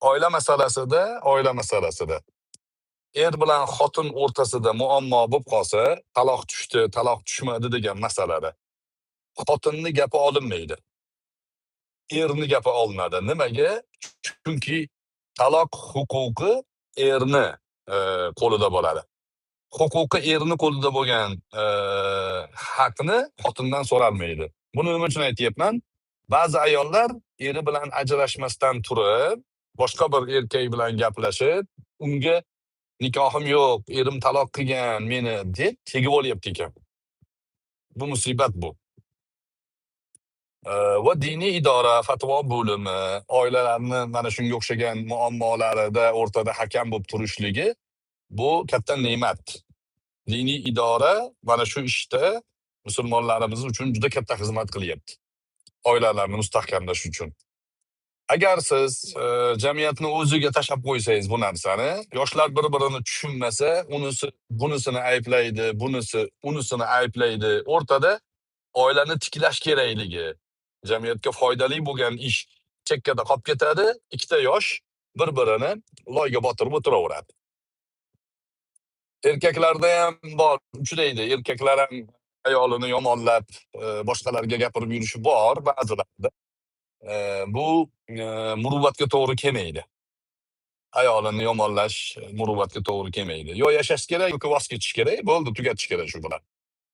Oila masalasida er bilan xotin o'rtasida muammo bo'lib qolsa, taloq tushdi, taloq tushmadi degan masalada xotinni gapi olinmaydi. Erni gapi olinadi. Nimaga? Chunki taloq huquqi erni qo'lida bo'ladi. Huquqi erni qo'lida bo'lgan haqni xotindan so'ralmaydi. Buni nima uchun aytyapman? Ba'zi ayollar eri bilan ajrashmasdan turib, boshqa bir erkak bilan gaplashib, unga "Nikohim yo'q, erim taloq qilgan meni" deb tegib olyapti ekan. Bu musibat bu. Va diniy idora, fatvo bo'limi oilalarni mana shunga o'xshagan muammolarida o'rtada hakam bo'lib turishligi, bu katta ne'mat. Diniy idora mana shu ishda musulmonlarimiz uchun juda katta xizmat qilyapti. Oilalarni mustahkamlash uchun. Agar siz jamiyatni o'ziga tashlab qo'ysangiz bu narsani, yoshlar bir-birini tushunmasa, unisi bunisini ayblaydi, bunisi unisini ayblaydi. O'rtada oilani tiklash kerakligi, jamiyatga foydali bo'lgan ish chekkada qolib ketadi. Ikkita yosh bir-birini loyga botirib o'tiraveradi. Erkaklarda ham bor, uchraydi. Erkaklar ham ayolini yomonlab, boshqalarga gapirib yurishi bor ba'zilarda. Bu muruvvatga to'g'ri kelmaydi. Ayolini yomonlash muruvvatga to'g'ri kelmaydi. Yo yashash kerak yoki voz kechish kerak, bo'ldi, tugatish kerak shu bilan.